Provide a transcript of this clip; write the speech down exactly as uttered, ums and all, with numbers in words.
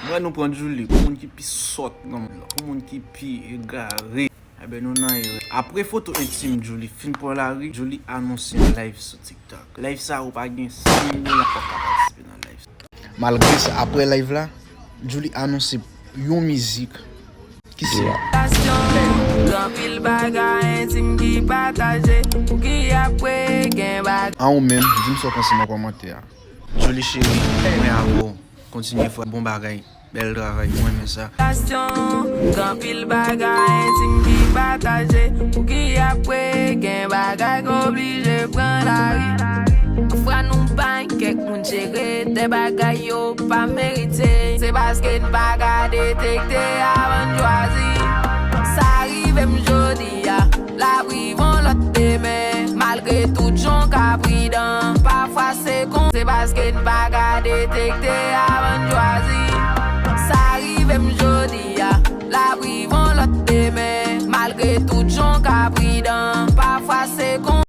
M wè nou pran Djouly pou moun ki pi sòt nan mond lan, pou moun ki pi egare. Enben, nou nan erè. Apre foto entim Djouly fin pran lari, Djouly anonse yon live sou TikTok. Live sa, ou pa gen senk dola, w ap ka patisipe nan live sa. Malgre sa, apre live la, Djouly anonse yon mizik ki se Gen anpil bagay entim ki pataje. Ou ki apre gen bagay. An ou menm, di m sa w panse nan kòmantè a. Djouly cheri, mwen avè w. Kontinye frè, bon bagay. Bèl travay, mwen renmen sa. Pasyon, gen anpil bagay entim ki pataje. Ou ki apre gen bagay k oblije pran lari. Pafwa nou bay kèk moun jere de bagay yo pa merite. Se paske n pa ka detekte avan n chwazi. Sa rive m jodi a, l ap rive yon lòt demen. Malgre tout jan w ka pridan, pafwa se kon, se paske n pa ka detekte avan n chwazi.